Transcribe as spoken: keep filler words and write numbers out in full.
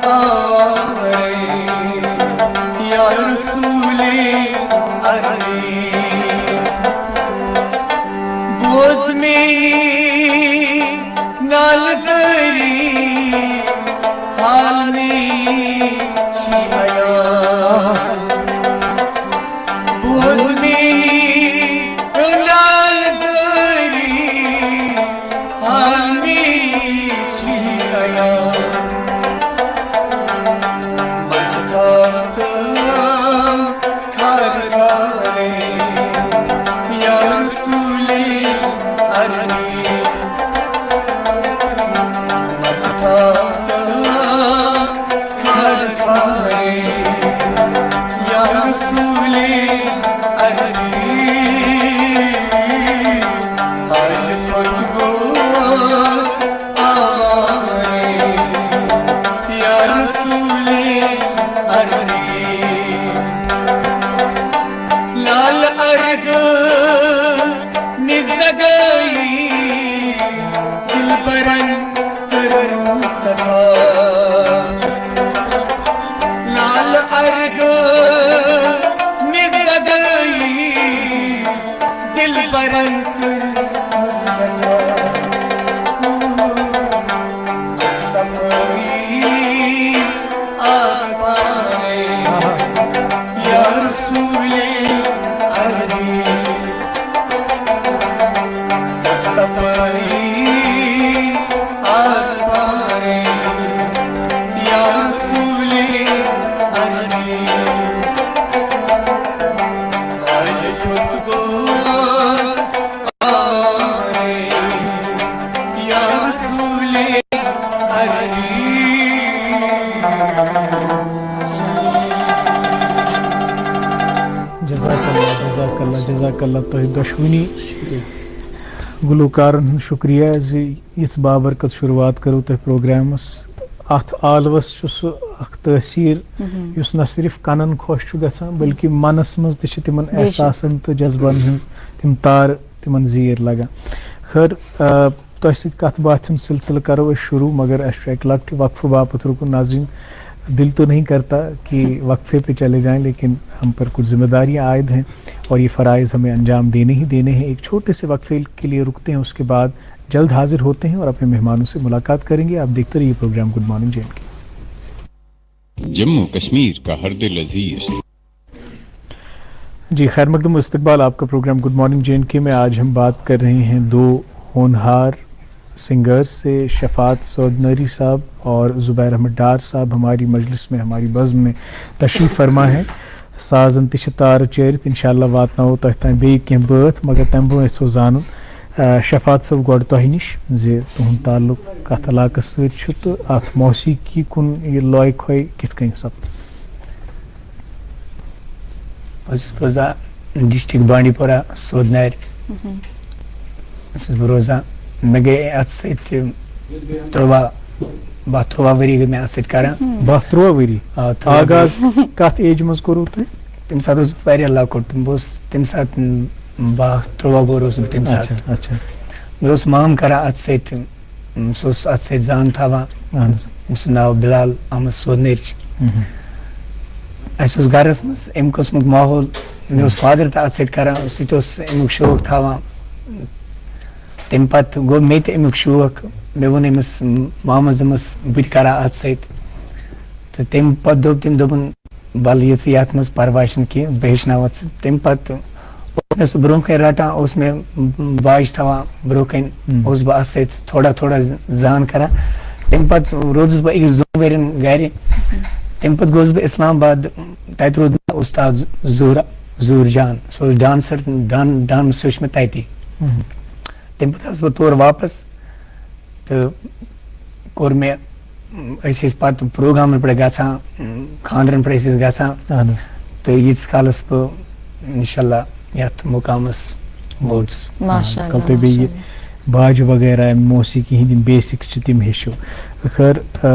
آوارے، یا رسول عربی، بوز میری نالدری، حال میری چی بیان، بوز میری نالدری، حال میری چی بیان. مدتاتم کار کاره، یا رسول عربی. مدتاتم کار کاره، یا رسول عربی. حال تو گوش آواره، یا رسول عربی. لال ارگ نزدگی، دلبرن تر ستا. لال ارگ نزدگی، دلبرن تر ستا. صفایی آسمانه، یا رسول عربی. صفایی آسمانه، یا رسول عربی. آج تو گوش آواره، یا رسول عربی. جزاک اللہ، جزاک اللہ، جزاک اللہ تۄہہِ دۄشوٕنی گلوکارن ہُنٛد شُکریہ زِ یِژھ بابرکت شروٗعات کٔرٕو تۄہہِ پروگرامس. اتھ آلوس چھُ سُہ اکھ تٲثیر، مہم۔ یُس نہ صرف کنن خۄش چھُ گژھان، بلکہِ منس منٛز تہِ چھِ تِمن بے شک۔ احساسن تہٕ جذبن ہٕنٛز تِم تارٕ تِمن زیٖر لگان۔ خٲر، آ، تۄہہِ سۭتۍ کتھ باتھِ ہُنٛد سلسلہٕ کرو أسۍ شروع، مگر اَسہِ چھُ اکہِ لۄکٹہِ وقفہٕ باپتھ رُکُن۔ ناظرین، دل تو نہیں کرتا کہ وقفے پہ چلے جائیں، لیکن ہم پر کچھ ذمہ داریاں عائد ہیں اور یہ فرائض ہمیں انجام دینے ہی دینے ہیں۔ ایک چھوٹے سے وقفے کے لیے رکتے ہیں، اس کے بعد جلد حاضر ہوتے ہیں اور اپنے مہمانوں سے ملاقات کریں گے۔ آپ دیکھتے رہیے program good morning J and K. Jammu Kashmir کا ہر دل عزیز۔ جی، خیر مقدم و استقبال آپ کا program good morning J and K میں۔ آج ہم بات کر رہے ہیں دو ہونہار سنگرز سے، شفاعت سودنری صاحب اور زبیر احمد ڈار صاحب ہماری مجلس میں، ہماری بزم میں تشریف فرما ہے۔ سازن تہِ چھِ تارٕ چٲرِتھ، انشاءاللہ واتناوو تۄہہِ تام بیٚیہِ کینٛہہ بٲتھ، مگر تَمہِ برونٛہہ یژھو زانُن، آ، شفاعت صٲب، گۄڈٕ تۄہہِ نِش زِ تُہُنٛد تعلق کتھ علاقس سۭتۍ چھُ تہٕ اتھ موسیقی کُن یہِ لوے کھوے کِتھ کٔنۍ سپُد؟ بہٕ چھُس روزان ڈسٹرکٹ بانڈی پورہ، سودنارِ۔ مہم۔ بہٕ چھُس بہٕ روزان۔ مےٚ گٔے اتھ سۭتۍ ترٛواہ، باہ ترٛواہ ؤری گٔے مےٚ اتھ سۭتۍ کران۔ مہم۔ باہ ترٛواہ ؤری؟ آ، ترٛواہ ؤری۔ آغاز کتھ ایجہِ منٛز کوٚروٕ تۄہہِ؟ تَمہِ ساتہٕ اوسُس بہٕ واریاہ لۄکُٹ۔ بہٕ اوسُس تَمہِ ساتہٕ باہ ترٛواہ وُہُر اوسُس بہٕ تَمہِ ساتہٕ۔ اچھا، اچھا۔ مےٚ اوس مام کران اتھ سۭتۍ، سُہ اوس اتھ سۭتۍ زان تھاوان۔ اہن حظ۔ أمۍ سُنٛد ناو بلال احمد سودنٲرۍ چھُ۔ مہم۔ اَسہِ اوس گرس منٛز اَمہِ قٕسمُک ماحول۔ مےٚ اوس فادر تہِ اتھ سۭتۍ کران، سُہ تہِ اوس اَمیُک شوق تھاوان۔ تَمہِ پتہٕ گوٚو مےٚ تہِ اَمیُک شوق۔ مےٚ ووٚن أمِس مامس، دوٚپمس، "بہٕ تہِ کرٕ ہا اتھ سۭتۍ۔" تہٕ تَمہِ پتہٕ دوٚپ تٔمۍ، دوٚپُن، "ولہٕ یہِ ژٕ یتھ منٛز، پرواے چھُنہٕ کینٛہہ، بہٕ ہیٚچھناوتھ ژٕ۔" تَمہِ پتہٕ اوس مےٚ سُہ برونٛہہ کنہِ رٹان، اوس مےٚ باج تھاوان برونٛہہ کنہِ، ہم۔ اوسُس بہٕ اتھ سۭتۍ تھوڑا تھوڑا زان کران۔ تَمہِ پتہٕ روٗدُس بہٕ أکِس دۄن ؤرین گرِ۔ تَمہِ پتہٕ گوٚوُس بہٕ اسلام آباد، تتہِ روٗد مےٚ استاد ظہور، ظہور جان، سُہ اوس ڈانسر، ڈان-، ڈانس ہیوٚچھ مےٚ تتی۔ مہم۔ تَمہِ پتہٕ آس بہٕ تور واپس تہٕ کوٚر مےٚ، أسۍ ٲسۍ پتہٕ پروگرامن پٮ۪ٹھ گژھان، خانٛدرن پٮ۪ٹھ ٲسۍ أسۍ گژھان۔ اہن حظ۔ تہٕ ییٖتِس کالس بہٕ انشاءاللہ یتھ مقامس ووتُس۔ ماشاءاللہ، کل تُہۍ بیٚیہِ یہِ ماشاءاللہ۔ باجہِ وغیرہ، موسیقی ہٕنٛدۍ یِم بیسکس چھِ، تِم ہیٚچھِو۔ خٲر، آ،